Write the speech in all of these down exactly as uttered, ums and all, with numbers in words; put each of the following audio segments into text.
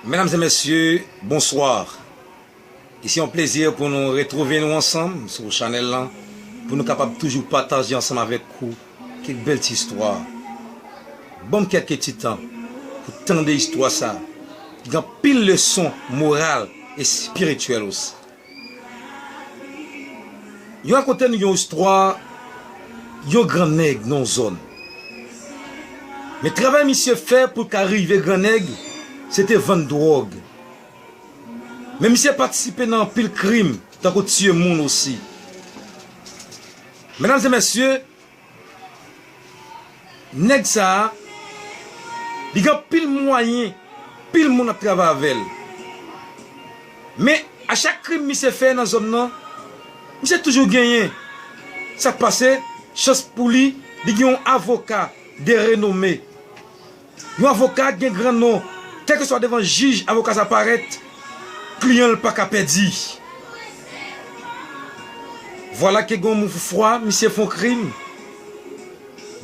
Medam e mesye, bonswa. E se yon plezi pou nou retwouve nou ansanm sou chanèl lan, pou nou kapab toujou pataje ansanm avèk ou kèk bèl ti istwa. Ban m kèk ti tan pou tande istwa sa, ki gen anpil leson moral e espirityèl osi. Yo rakonte nou yon istwa yon gran nèg nan yon zòn. Men travay misye fè pou l ka rive gran nèg, se te vann dwòg. Men misye patisipe nan anpil krim, tankou tiye moun osi. Medam e mesye, nèg sa a, li gen anpil mwayen, pil moun ap travay avè l. Men, a chak krim misye fè nan zòn nan, misye toujou genyen. Sa k pase, chans pou li, li gen yon avoka de renome. Yon avoka ki gen gran non, kèlkeswa devan jij avoka sa parèt, kliyan l pa ka pèdi. Vwala ke gen yon fwa, misye fè yon krim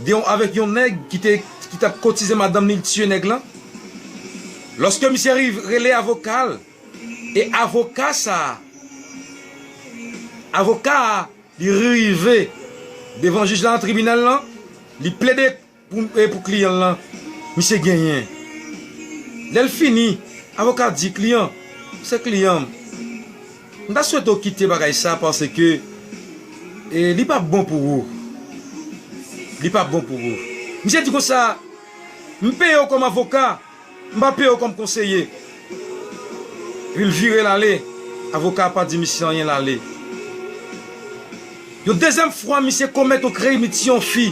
de yon, avèk yon nèg ki te, ki t ap kotize madanm li, l tiye nèg lan. Lòske misye rive rele avoka l, e avoka sa a, avoka a, li rive devan jij la nan tribinal lan, li plede pou, e pou kliyan l lan, misye genyen. Lè l fini, avoka di kliyan, se kliyan m, m ta swete w kite bagay sa paske, e, li p ap bon pou ou. Li p ap bon pou ou. Misye di konsa, m peye w kòm avoka, m pa peye w kòm konseye. Epi l vire l ale, avoka a pa di misye anyen, l ale. Yon dezyèm fwa, misye komèt yon krim, li tiye yon fi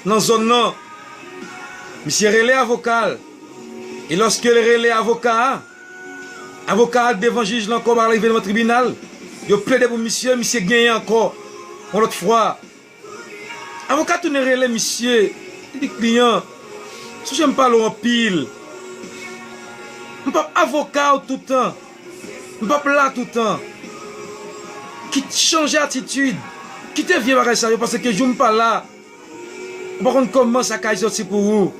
nan zòn nan. Misye rele avoka l. E lòske l rele avoka a, avoka a devan jij la ankò, pa rive devan tribinal. Yo plede pou misye, misye genyen ankò. Yon lòt fwa, avoka tounen rele misye, li di kliyan, sonje m pale w anpil. M p ap avoka w toutan. M p ap la toutan. Kit, chanje atitid. Kite vye bagay sa yo, paske jou m pa la, ou pa konn kòman sa ka soti pou ou.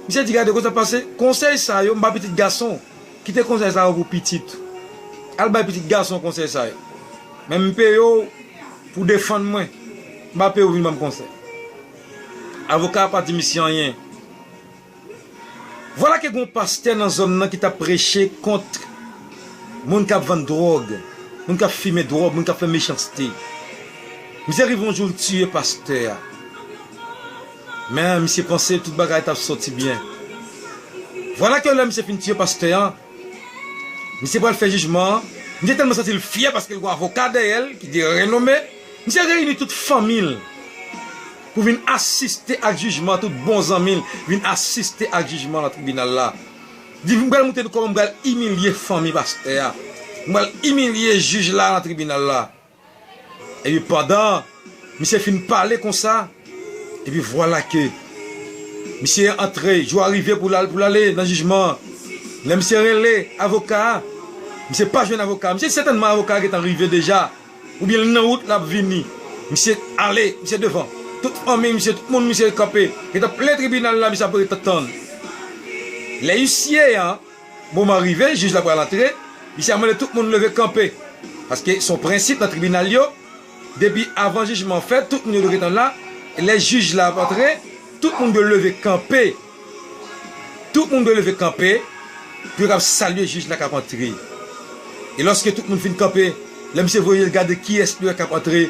Misye di, gade, konsa pase, konsèy sa yo, m ba pitit gason. Kite konsèy sa yo pou pitit. Al bay pitit gason konsèy sa yo. Men m peye w pou defann mwen. M pa peye w vin ban m konsèy. Avoka a pa di misye anyen. Vwala ke gen yon pastè nan zòn nan ki t ap preche kont moun k ap vann dwòg, moun k ap fimen dwòg, moun k ap fè mechanste. Misye rive yon jou, l tiye pastè a. Men misye panse tout bagay t ap soti byen. Vwala ke lè misye fin tiye pastè a, misye pral fè jijman an. Misye tèlman santi l fyè paske l gen avoka dèyè l ki de renome. Misye reyini tout fanmi l pou vin asiste ak jijman, tout bon zanmi l vin asiste ak jijman nan tribinal la. Di, m pral montre nou kòman m pral imilye fanmi pastè a. M pral imilye jij la nan tribinal la. Epi pandan misye fin pale konsa, epi vwala ke misye antre, jou a rive pou l al, pou l ale nan jijman an. Lè misye rele avoka a, misye pa jwenn avoka a. Misye sètènman avoka a gentan rive deja, oubyen l nan wout l ap vini. Misye ale, misye devan. Tout fanmi misye, tout moun misye kanpe. Gentan plen tribinal la, misye ap ret ap tann. Lè isye a, moman rive, jij la pral antre, misye a mande tout moun leve kanpe. Paske se yon prensip nan tribinal yo, depi avan jijman an fèt, tout moun yo dwe gentan la. E lè jij la ap antre, tout moun dwe leve kanpe. Tout moun dwe leve kanpe pou yo kab salye jij la k ap antre. E lòske tout moun fin kanpe, lè misye voye l gade kiyès li wè k ap antre,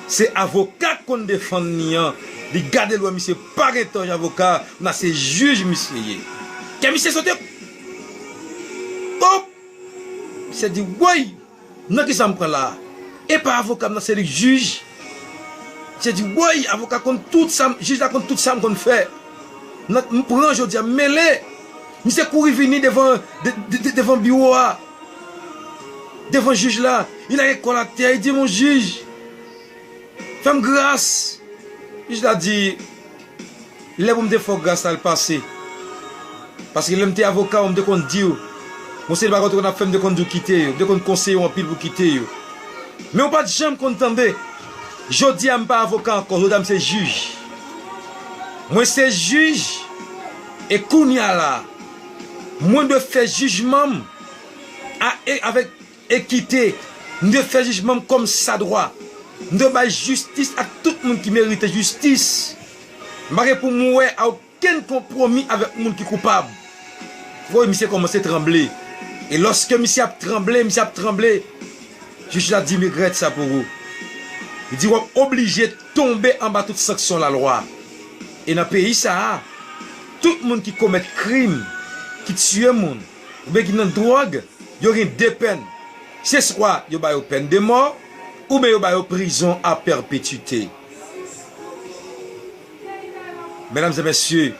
se avoka k konn defann li an. Li gade l wè misye pa gen tò, avoka, nan se jij misye ye. Kè misye sote. Op! Misye di, woy! Nan kisa m pran la a? E pa avoka m nan, se li k jij. Misye di, woy, avoka konn tout sa m, jij la konn tout sa m konn fè. Nan, m pran jodi a, m mele. Misye kouri vini devan, de, de, de, devan biwo a. Devan jij la. Li lage kò l atè, li di, mon jij, fè m gras. Jij la di, lè pou m te fè w gras la, l pase. Paske lè m te avoka w, m te konn di w, mwen se bagay w te konn ap fè, m te konn di w kite yo, m te konn konseye w anpil pou kite yo. Men w pa t janm konn tande. Jodi a, m pa avoka ankò, jodi a, m se jij. Mwen se jij, e kounye a la, Mwen dwe fè jijman m a, e, avèk ekite. M dwe fè jijman m kòm sa dwa. M dwe bay jistis ak tout moun ki merite jistis. M pa gen pou m wè a okenn konpwomi avèk moun ki koupab. Woy, misye kòmanse tranble. E lòske misye ap tranble, misye ap tranble, jij la di, "M regrèt sa pou ou." Li di, "W ap oblije tonbe anba tout sanksyon lalwa." E nan peyi sa a, tout moun ki komèt krim, ki tiye moun, oubyen ki nan dwòg, yo gen de pèn. Se swa yo ba yo pèn de mò, oubyen yo ba yo prizon a pèpetite. Medam e mesye,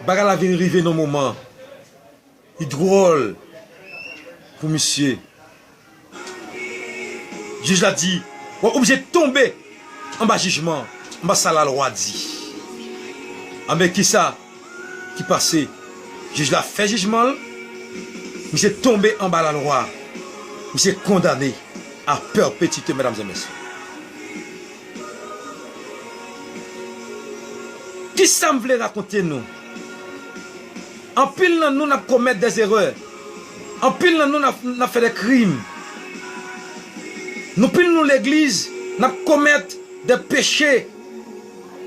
bagay la vin rive nan moman li dwòl pou misye. Jij la di, "W ap oblije tonbe anba jijman, anba sa lalwa di." Anben, kisa ki pase? Jij la fè jijman l, misye tonbe anba lalwa, misye kondane a pèpetite, medam e mesye. Kisa m vle rakonte nou? Anpil nan nou n ap komèt dèzerè. Anpil nan nou n ap, n ap fè de krim. Nou pil nou legliz, n ap komèt de peche.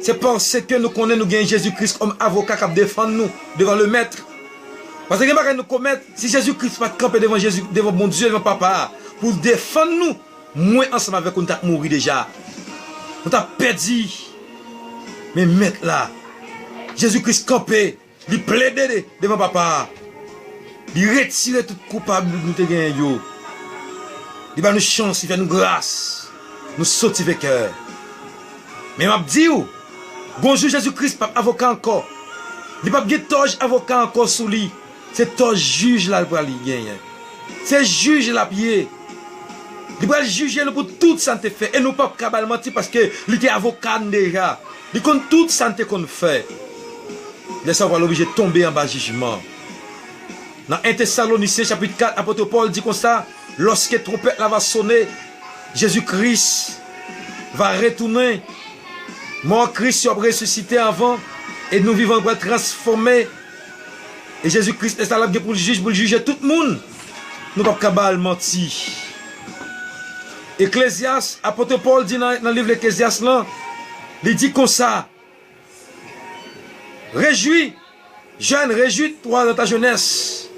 Se paske nou konnen nou gen Jezi Kris kòm avoka k ap defann nou devan Lemèt. Paske gen bagay nou komèt, si Jezi Kris pa t kanpe devan Jezi, devan Bondye, devan Papa a, pou defann nou, mwen ansanm avèk ou, nou t ap mouri deja. Nou t ap pèdi. Men Mèt la, Jezi Kris kanpe, li plede de-, devan Papa a. Li retire tout koupab nou te genyen yo. Li ba nou chans, li fè nou gras. Nou soti venkè. Men m ap di w, gon jou Jezi Kris p ap avoka ankò. Li p ap gen tòj avoka ankò sou li. Se tòj jij la l pral genyen. Se jij l ap ye. Li pral jije nou pou tout sa n te fè. E nou p ap ka ba l manti paske li te avoka n deja. Li konn tout sa n te konn fè. Lè sa w pral oblije tonbe anba jijman. Nan en Tesalonisyen chapit kat, apot Pòl di konsa, "Lorsque trompette la va sonner, Jésus-Christ va retourner. Mò an Kris yo ap resisite anvan, e nou vivan pral transfòme. E Jezi Kris, lè sa l ap gen pou l jij, pou l jije tout moun. Nou p ap ka ba l manti." Eklezyas, apot Pòl di nan, nan liv Eklezyas lan, li di konsa, "Réjouis, jeunes, réjouis-toi dans ta jeunesse."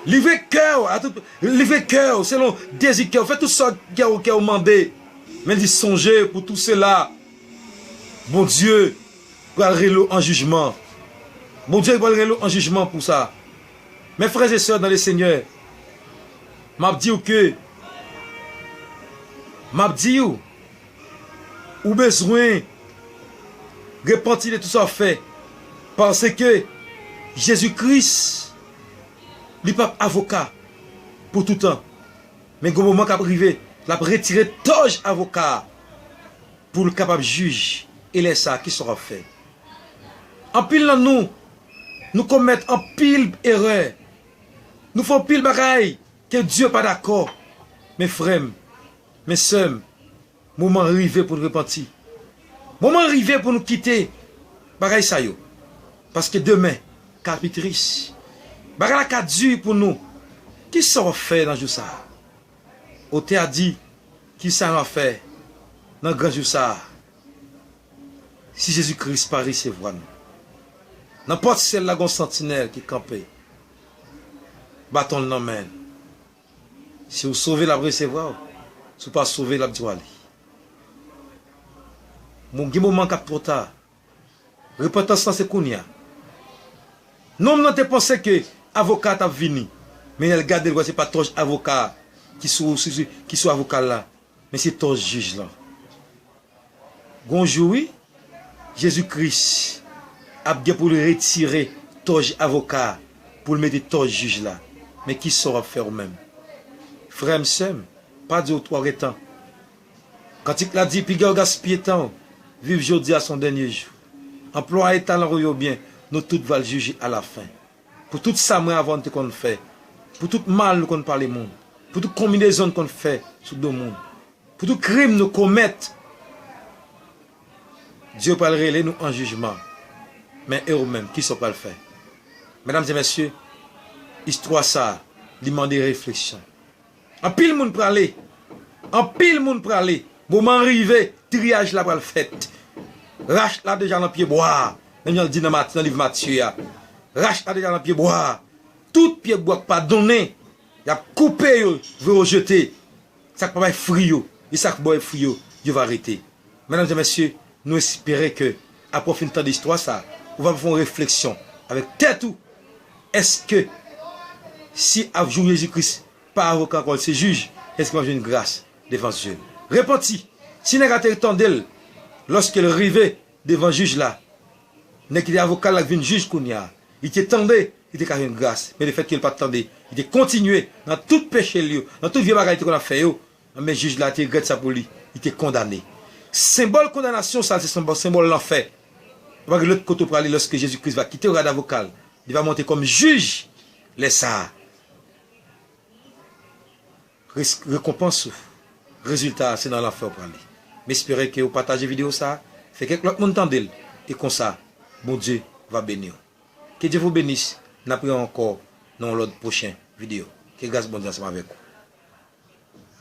Livre kè w a tout, livre kè w selon dezi kè w. Fè tout sa kè w, kè w mande. Men li sonje pou tout sela, Bondye pral rele w an jijman. Bondye pral rele w an jijman pou sa. Men frè e sè dan le Senyè, m ap di w ke, m ap di w, ou bezwen repanti de tout sa w fè. Paske Jezi Kris, li p ap avoka pou toutan. Men gon moman k ap rive, l ap retire tòj avoka a pou l kapab jij. E lè sa a, kisa w ap fè? Anpil nan nou, nou komèt anpil erè. Nou fè anpil bagay ke Dye pa dakò. Men frè m, men sè m, moman rive pou n repanti. Moman rive pou nou kite bagay sa yo. Paske demen ka pi tris. Bagay la ka di pou nou. Kisa w ap fè nan jou sa a? Otè a di, kisa nou ap fè nan gran jou sa a? Si Jezi Kris pa resevwa nou, nan pòt syèl la, gon santinèl ki kanpe, baton l nan men l. Si w sove, l ap resevwa w. Si w pa sove, l ap di w ale. Bon, gen moman k ap twò ta. Repantans lan se kounye a. Nonm nan te panse ke avoka a t ap vini. Men lè l gade, l wè se pa tòj avoka a ki sou, sou, sou, ki sou avoka l la, men se tòj jij lan. Gon jou, wi, Jezi Kris ap gen pou l retire tòj avoka a, pou l mete tòj jij la. Men kisa w ap fè ou menm? Frè m, sè m, pa di w twò gentan. Kantik la di, "Piga w gaspiye tan w, viv jodi a se yon dènye jou. Anplwaye talan w yo byen, nou tout va l jije alafen." Pou tout sa mwen avè w n te konn fè, pou tout mal nou konn pale moun, pou tout konbinezon n konn fè sou do moun, pou tout krim nou komèt, Dye pral rele nou an jijman. Men e ou menm, kisa w pral fè? Medam e mesye, istwa sa a, li mande refleksyon. Anpil moun prale. Anpil moun prale. Moman an rive, triyaj la pral fèt. Rach la deja nan pye bwa a. Menm jan l di nan Mat-, nan liv Matye a. Rach la deja nan pye bwa a. Tout pye bwa k pa donnen, y ap koupe yo, voye yo jete. Sa k pa bay fwi yo, e sa k bay fwi yo, yo va rete. Medam e mesye, nou espere ke, apre w fin tande istwa sa a, ou va fè yon refleksyon avèk tèt ou. Èske si ap jou Jezi Kris pa avoka ankò, l se jij, èske w ap jwenn gras devan zye l? Repanti, si nèg la te tande l, lòske l rive devan jij la, nèg ki te avoka l la k vin jij kounye a, li te tande, li te ka jwenn gras. Men lefètke l pa t tande, li te kontinye nan tout peche l yo, nan tout vye bagay li te konn ap fè yo, men jij la te regrèt sa pou li, li te kondane. Senbòl kondanasyon sa a, se senbòl, senbòl lanfè. Ou pa gen lòt kote w prale lòske Jezi Kris va kite rad avoka l, li va monte kòm jij. Lè sa a, res-, rekonpans ou, rezilta a, se nan lanfè w prale. M espere ke w pataje videyo sa a, fè kèk lòt moun tande l, e konsa, Bondye va beni w. Que Dieu vous bénisse, n ap rewè ankò nan yon lòt pwochen videyo. Ke gras Bondye ansanm avèk ou.